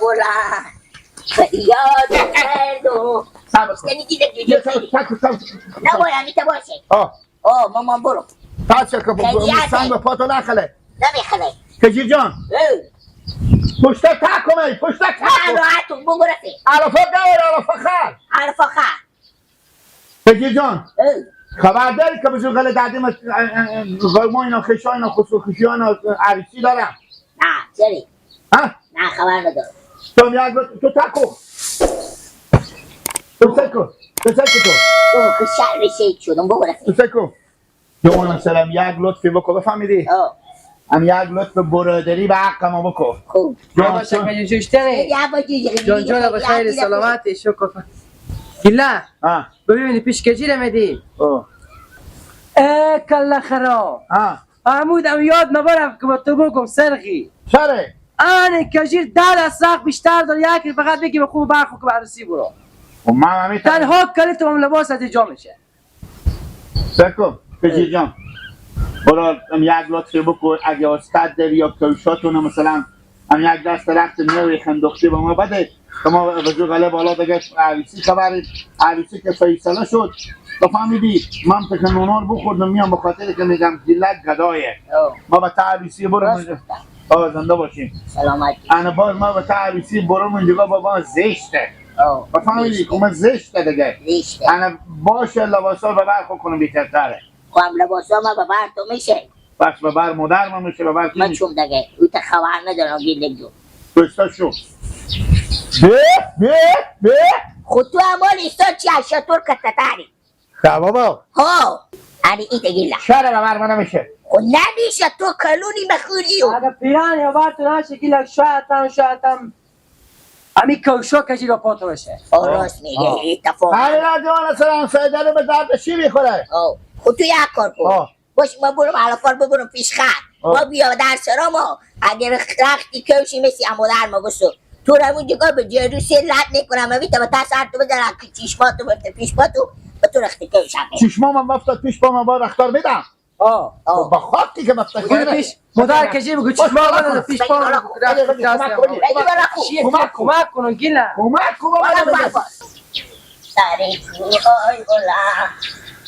بلند فریاد کردم. نباید میته باشه. آه مامان برو. پس که سنگ به پاتو نخله. نمیخله. کجیر جان. پشت تکمه پشت تکم. راحتون بگو رفی. عرفا قور عرفا خر. عرفا خر. کجیر جان. خبر داری که بزرگ غله دادیم ما اینا خشا اینا خسرو خشی اینا عروسی دارم. نه چری؟ ها؟ نه خبر ندارم. تو میاد تو تکو. تو تکو. تو تکو تو. تو که شر شدم بگو رفی. تو تکو. جوان مثلا یک لطفی بکن بفهمیدی؟ هم یک لطف برادری به حق ما بکن. خوب. جان جان بخیر سلامتی شکر. گله ببینی پیش کجی رمدی؟ اه کله خرا. عمود ام یاد نبرم که با تو بگم سرخی. چرا؟ آن کجیر در از سرخ بیشتر داره یکی فقط بگی به خوب برخو که عروسی برو. تنها کلی تو هم لباس از جا میشه. سکو کجیر جان. برو ام یک لطفی بکن اگه استاد داری یا کوشاتون مثلا ام یک دست رخت نوی خندقچی به ما بده که ما بزرگ غله بالا دیگه عروسی خبر عروسی که فیصله شد بفهمیدی من فکر نونار بخوردم میام به خاطر که میگم گیلک گدایه ما به تا عروسی برو آه زنده باشیم سلامتی. انا باز ما به تا عروسی برو اونجا بابا زشته بفهمیدی که من زشته دیگه انا باشه لباسا رو ببر خود کنم بیترتره. خب لباسا ما ببر تو میشه. بس ببر مادر ما میشه ببر من چون دیگه او تا خبر ندارم گیلک جو. بستا شو. به به به خود تو امال ایستا چی اشتور کتتاری. خب بابا. ها انی ایت گیلا. چرا ببر ما نمیشه؟ خب نمیشه تو کلونی مخوریو. اگه پیران یا بر تو نشه گیلک شاید هم امی کوشا کشی رو پاتو بشه. راست میگه اتفاق. همین جوان سلام سایدره به درد چی میخوره؟ خود تو یک کار کن. باش ما برم علافار ببرم پیش خط. ما بیا در سرا ما اگر رختی کوشی مثل امودر ما بسو تو رو همون جگاه به جروسی لط میکنم امی تا به سر تو بزنم که چشماتو بفته پیش پا تو به تو رختی کوشم. چشما من افتاد پیش پا من با رختار میدم. با خاکی که مفتاد پیش مادر کشی بگو چشما من پیش پا کمک کن گیلا کمک کن سر کوهای بلند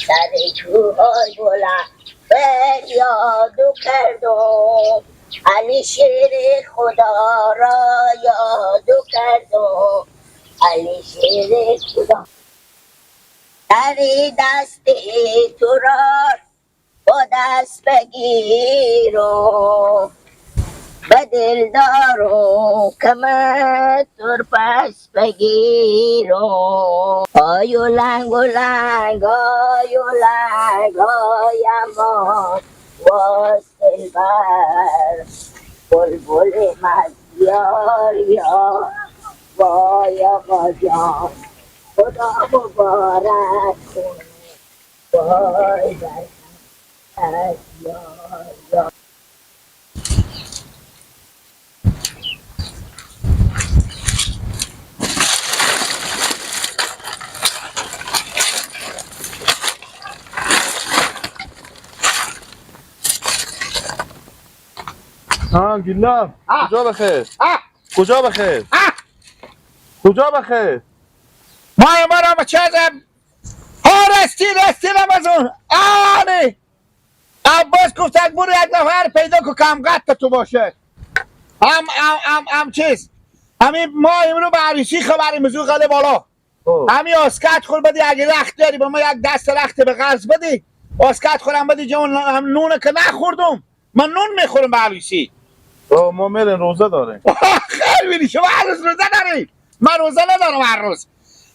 سر کوهای بلند فریادو کردم علی شیر خدا را یادو کردم علی شیر خدا سر دست تو را با دست بگیرم به دل دارم که من تو پس بگیرم آی و لنگ و لنگ آی و لنگ آی امان واس دلبر بلبل مزیار یار وای آقا جان خدا مبارک کنه وای بر از یار یار. ها گیلا کجا بخیر؟ کجا بخیر؟ کجا بخیر؟ ما امارم چه ها رستی رستی رمزون آره عباس گفت برو یک نفر پیدا کو کم قد تو باشه هم هم هم هم چیز همین ما امرو به عروسی خبریم زو قله بالا همین اسکت خور بدی اگه رخت داری به ما یک دست رخت به قرض بدی اسکت خورم بدی جون هم نونه که نخوردم من نون میخورم به عروسی. ما میریم روزه داریم. خیلی میری شما هر روز روزه داری؟ من روزه ندارم هر روز.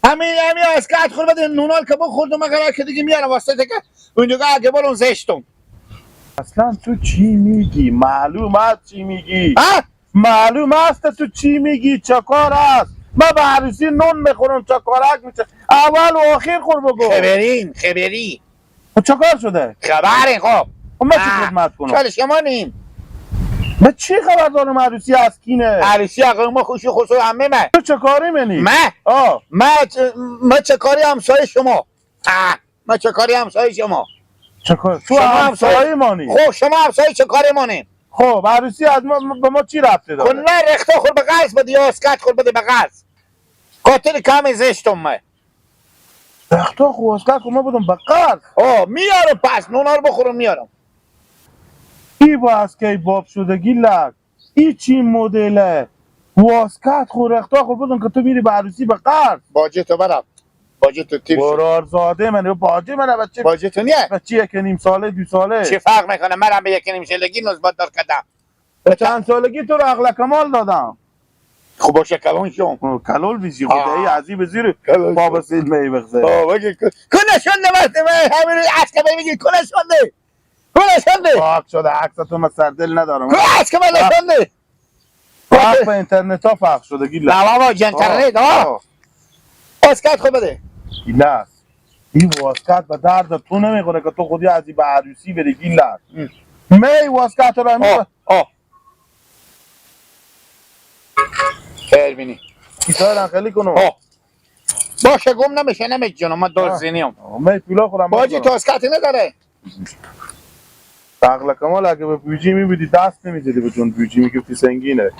همین همین اسکت خور بده نونال که بخوردم من که دیگه میارم واسه که اونجا اگه برون زشتم. اصلا تو چی میگی؟ معلوم است چی میگی؟ معلوم است تو چی میگی؟ چه کار است؟ من به عروسی نون میخورم چه کارک میشه؟ اول و آخر خور بگو. خبرین خبری. چه کار شده؟ خبرین خب. من چه خدمت کنم؟ چرا شما نیم؟ من چی خبر دارم عروسی از کینه؟ عروسی آقا ما خوشی خسرو عمه من. تو چه کاری منی؟ من؟ من چه کاری همسایه شما؟ من چه کاری همسایه شما؟ چه کار؟ تو همسایه مانی؟ خب شما همسایه چه کاری مانی؟ خب عروسی از ما به ما چی ربطی داره؟ کلا رختا خور به قرض بده یا اسکت خور بده به قرض. خاطر کم زشتم من. رختا خو اسکت خو ما بودم به قرض. میارم پس نونا رو بخورم میارم. ای با از کی باب شده گیلک؟ ای چی مدله؟ واسکت خو رختا خو بودم که تو میری به عروسی به قرض. باجه تو برم. باجه تو تیر. برارزاده من باجه من بچه. باجه تو نیه؟ بچه یک نیم ساله 2 ساله. چه فرق میکنه؟ منم به 1.5 سالگی نسبت دار کردم. به چند سالگی تو رو عقل کمال دادم. خب باشه کلون شم. کلول بیزی خدایی عزیب زیر بابا سیل می بخزه. بگی کنشون نمست همین عکس میگی کنشون ده. کنشون ده. پاک شده عکستون من سردل ندارم. عکس من نشون ده. پاک به اینترنت ها فرق شده گیل. نه بابا اینترنت ها. اسکت خود بده. گیل این واسکت به درد تو نمیخوره که تو خودی از به عروسی بری گیل. می واسکت رو می. خیر بینی. کیسه خیلی کنم. باشه گم نمیشه نمیشه جونم من دزدینیم. می پیلا خورم. باجی تو اسکت نداره. عقل کمال اگه به بیجی میبودی دست نمیزدی به جون بیجی میگفتی سنگینه.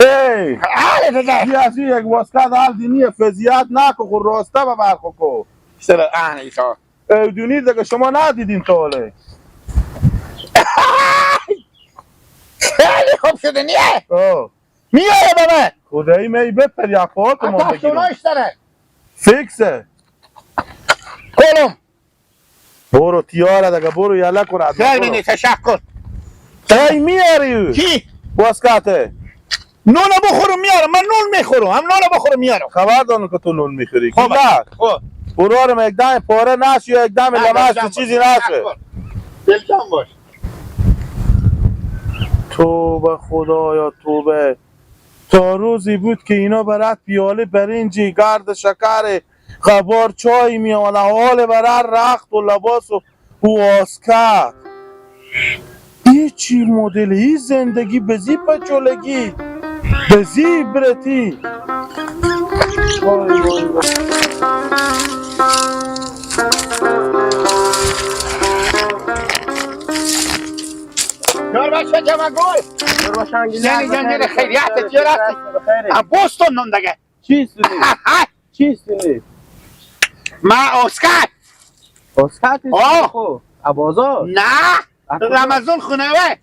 ای آره یه از یک واسکت حال دینیه فضیحت نکن خود راسته به برخو کو. سر آن ایسا. دونی دیگه شما ندیدین تا حالا. خیلی خوب شده نیه. میاره به من. خدایی می بپری اقوات ما بگیرم. داره. فیکسه. کلم. برو تیاره دیگه برو یلا کن. خیلی تشکر. ای میاری. کی؟ واسکته. نونو بخورم میارم. من نون میخورم. هم نونو بخورم میارم. خبر دارم که تو نون میخوری. خب خب برو یک دم پاره نشی یک دم لمس چیزی نشه. دلجان باش. توبه خدایا توبه. تا روزی بود که اینا برات پیاله برنجی گرد شکر خبار چای می آمدن حال برات رخت و لباس و واسکت. این چی مدل این زندگی بزی پچولگی بزی برتی. وای وای وای. یار بچه جمع گل. یعنی جنجر خیریت چی رفتی؟ بوستون نون دیگه. چیست نی؟ چیست نی؟ ما اسکت. اسکت خو ابازار؟ نه رمضان خونه وه.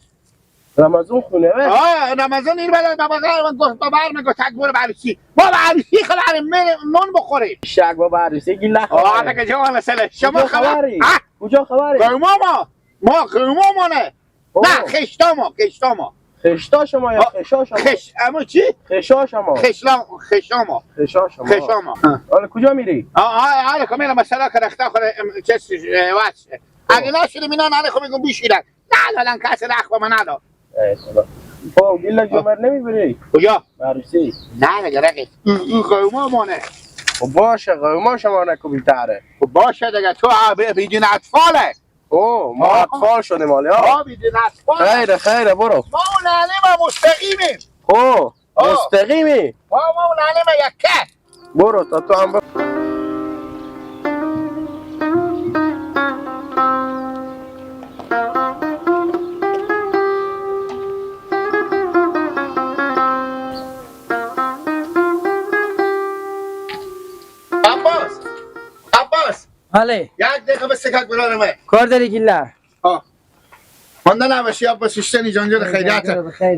رمضان خونه وه؟ رمضان این بلد بابا من گفت بابا من گفت تک برو عروسی. ما عروسی خبر نون بخوریم. شک بابا عروسی گیل نخوره. دیگه جوان سله شما خبری؟ کجا خبری؟ ما قوما ما نه. نه خشتا ما خشتا ما. خشتا شما یا خشا شما؟ خش اما چی؟ خشا شما. خشلا خشا ما. خشا شما. خشا ما. حالا کجا میری؟ آره که میرم مثلا که رختا خور چه واش. اگه نشدیم اینا نه خب میگم بیشیرن. ندادن کس رخ به من نداد. ای خدا. خب گیل جمر نمیبری؟ کجا؟ عروسی. نه دیگه رقیب. این قوما مانه. خب باشه قوما شما نکو بیتره. خب باشه دیگه تو بدون اطفاله. اوه ما اطفال شدیم حالا. بدون اطفال. خیره خیره برو. ما اون مستقیمیم. اوه مستقیمی. ما اون یکه. برو تا تو هم عباس عباس. بله یک دقیقه به سکک برارم من کار داری گیله. مانده نباشی عباس شیشتنی جانجر خیریت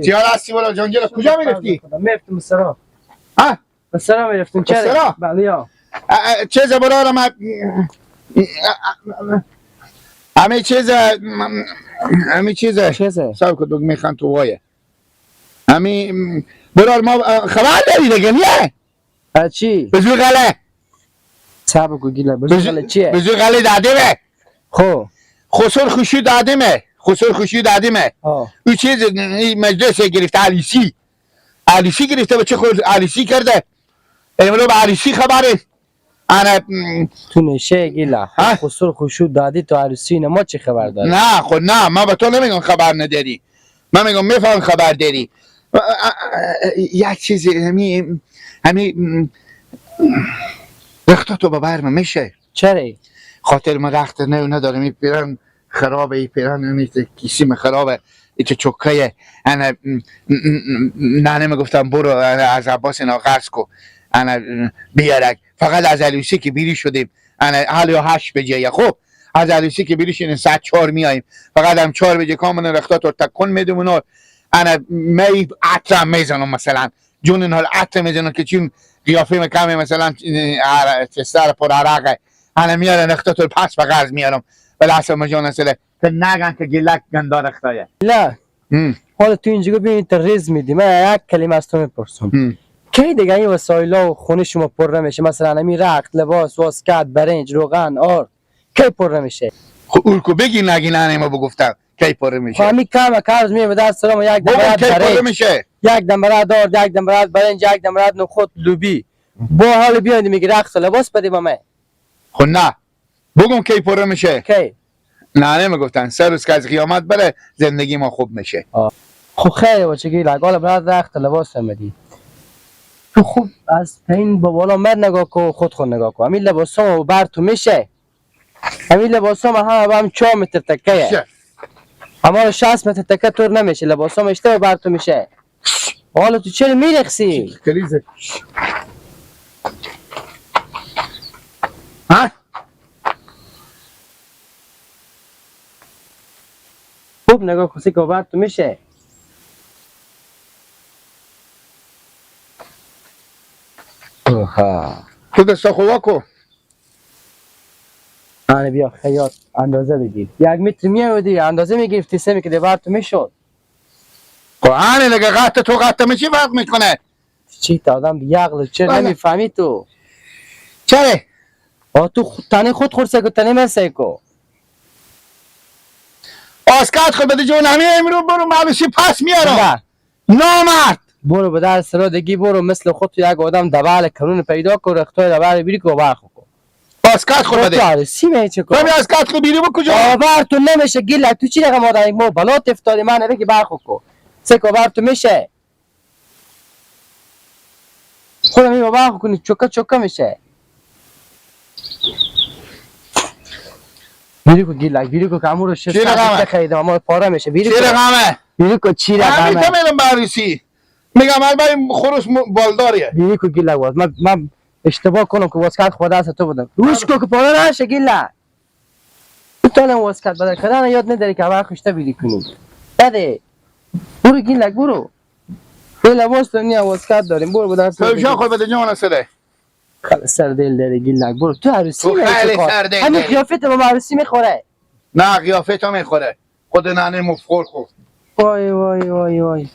تیار هستی برو جانجر. کجا میرفتی؟ میرفتم سرا. ها؟ سرا میرفتم. چرا؟ بله یا چیز برارم همه چیز همه چیز سب کن دوگ میخوان تو وایه همه برار ما خبر داری دیگه نیه؟ چی؟ بزرگ غله صبر کن گیله. بزرگ غله چیه؟ بزرگ غله دادیمه. خب خسر خوشی دادیمه. خسر خوشی دادیمه. او چیز مجلس گرفته علیسی علیسی گرفته به چه خود علیسی کرده امروز به علیسی خبره انا تو نشه گیله. خسر خوشو دادی تو عروسی نه ما چه خبر داری؟ نه خب نه من به تو نمیگم خبر نداری. من میگم میفهم خبر داری. یک چیزی همین رخت تو ببرم میشه؟ چرا؟ خاطر من رخت نو ندارم میپیرم خرابه ای پیران نیست کیسیم خرابه ایچه چوکه انا ننه میگفتم برو از عباس اینا قرض کو انا بیارک فقط از عروسی که بیری شدیم انا حالا 8 بجه خب از عروسی که بیری شدیم ساعت 4 میاییم فقط هم 4 بجه کامل رختا تو تکون میدیم اونا انا می عطر میزنم مثلا جون اینها عطر میزنم که چون قیافه مکمه مثلا سر پر عرقه انا میارم رختا تو پس به قرض میارم ولی اصلا مجان اصلا که نگن که گلک گندار رختایه. نه حالا تو اینجا ببین ریز میدی من یک کلمه از تو میپرسم کی دیگه این وسایل و خونه شما پر نمیشه؟ مثلا همین رخت، لباس، واسکت، برنج، روغن، آرد کی پر نمیشه؟ خب اولکو بگی نگی نه ما بگفتم کی پر میشه. خب همین کم قرض می به دست سلام یک دم برات برنج میشه، یک دم برات آرد، یک دم برات برنج، یک دم برات نخود لوبی. با حال بیاید میگی رخت لباس بده با من. خب نه بگم کی پر میشه؟ کی؟ نه نمیگفتن سه روز که از قیامت بره زندگی ما خوب میشه. خب خیلی باشه گیلک حالا برات رخت لباس میدی تو خوب از پایین با بالا مرد نگاه کو خود خود نگاه کو. همین لباسا بر تو میشه، همین لباسا هم هم 4 متر تکه، اما 60 متر تکه تور نمیشه، لباسا اشتباه بر تو میشه. حالا تو چرا میرقصی؟ کلیزه ها خوب نگاه کن که بر تو میشه. تو دستا خوا کو. آره بیا خیاط اندازه بگیر. 1 متر میآوردی اندازه میگرفتی سه که بر تو میشد. خب آره لگه قطع تو قطع میشه فرق میکنه. چی تا آدم بیعقل چرا نمیفهمی تو؟ چرا؟ آ تو تنه خود خورسه کو تنه من سه کو. آسکات خود بده جون همین امرو برو معلوسی پس میارم. نامرد برو به در سرادگی برو مثل خود تو یک آدم دبل کنون پیدا کن رختای دبل بیری کو برخو کن. آسکات خود بده. عروسی می چه کن؟ ببین آسکات خود بیری بو کجا؟ بر تو نمیشه گیل تو چی رقم آدم ما بلا افتادی من بگی برخو کن. سه کو بر تو میشه. خودم اینو برخو کنی چوکا چوکا میشه. بیری کو گیلک بیری کو که امورو شش تا خریدم اما پاره میشه. بیری کو چی رقمه؟ بیری کو چی رقمه؟ همین میرم عروسی میگم البته خروس بالداریه. بیری کو گیلک واز من اشتباه کنم که واسکت خدا دست تو بدم. روش کو که پاره نشه گیلک. تو تالم واسکت بدل کردن یاد نداری که اول خوشته بیری کنی. بده برو گیلک برو. به لباس دنیا واسکت داریم برو به دست. تو خود بده جون سره. خیلی سر دل داری گیلک برو تو عروسی تو خیلی سر دل. همین قیافت با عروسی میخوره. نه قیافه تو میخوره. خود ننه مفخور خو. وای وای وای وای.